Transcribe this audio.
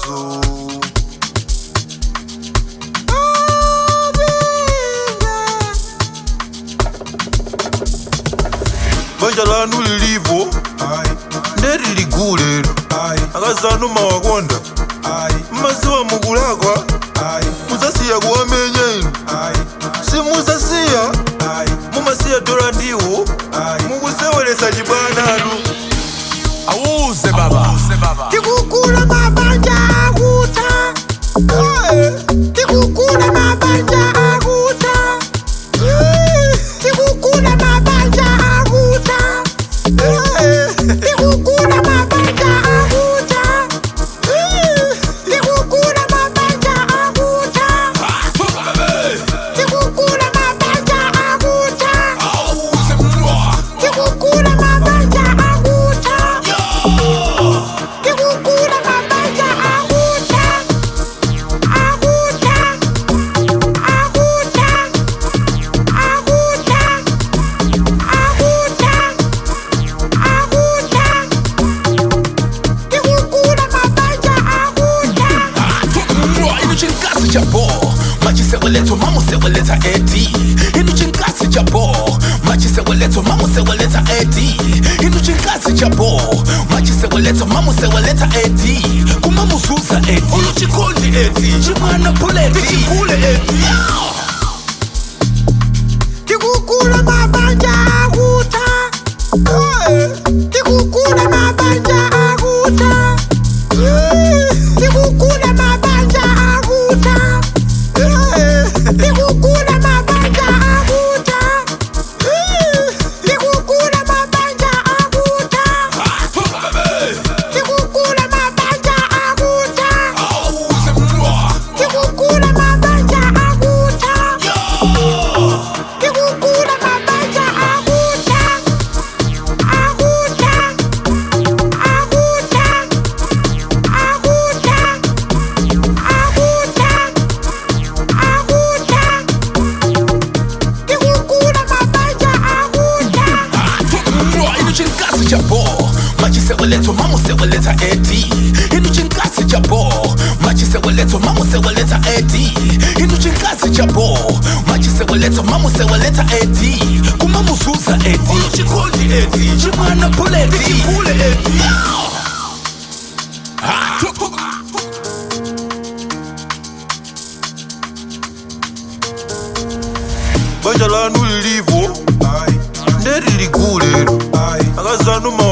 mphaso. Banja lanu lilipo nderiligulero, akazanu mawakonda, mmaziwa mukulakwa, muzasiya kuwamenya inu, simuzasiya, mumasiya dola ndiwo mukuseweretsa chibwananu. Awuze baba. Tikukula mabanja akuta, tikukula mabanja akuta, tikukula mabanja akuta, tikukula mabanja akuta, tikukula mabanja akuta, tikukula mabanja akuta, Awuze mwa. tikukula mabanja akuta, tikukula mabanja akuta, akuta, akuta, akuta, akuta, akuta, tikukula mabanja akuta. Mwa inu chinkasi chabo. Machiseweletso mamuseweletsa eti. Inu chinkasi chabo. Machiseweletso mamuseweletsa eti. Inu chinkasi chabo. Machiseweletso mamuseweletsa eti. Kumamuzuza eti. Oluchikondi eti. Chimwana puleti. Chikule eti. Tikukula mabanja akuta, tikukula mabanja akuta, tikukula mabanja akuta, tikukula mabanja akuta, tikukula mabanja akuta, tikukula mabanja akuta, Awuze mwa. tikukula mabanja akuta, tikukula mabanja akuta, akuta, akuta, akuta, akuta, akuta, tikukula mabanja akuta. Mwa inu chinkasi chabo. Machiseweletso mamuseweletsa eti. Inu chinkasi chabo. Machiseweletso mamuseweletsa eti. Inu chinkasi chabo. Machiseweletso mamuseweletsa eti. Kumamuzuza eti. Oluchikondi eti. Chimwana puleti. Chikule eti. Banja lanu lilipo nderiligulero, akazanu mawakonda.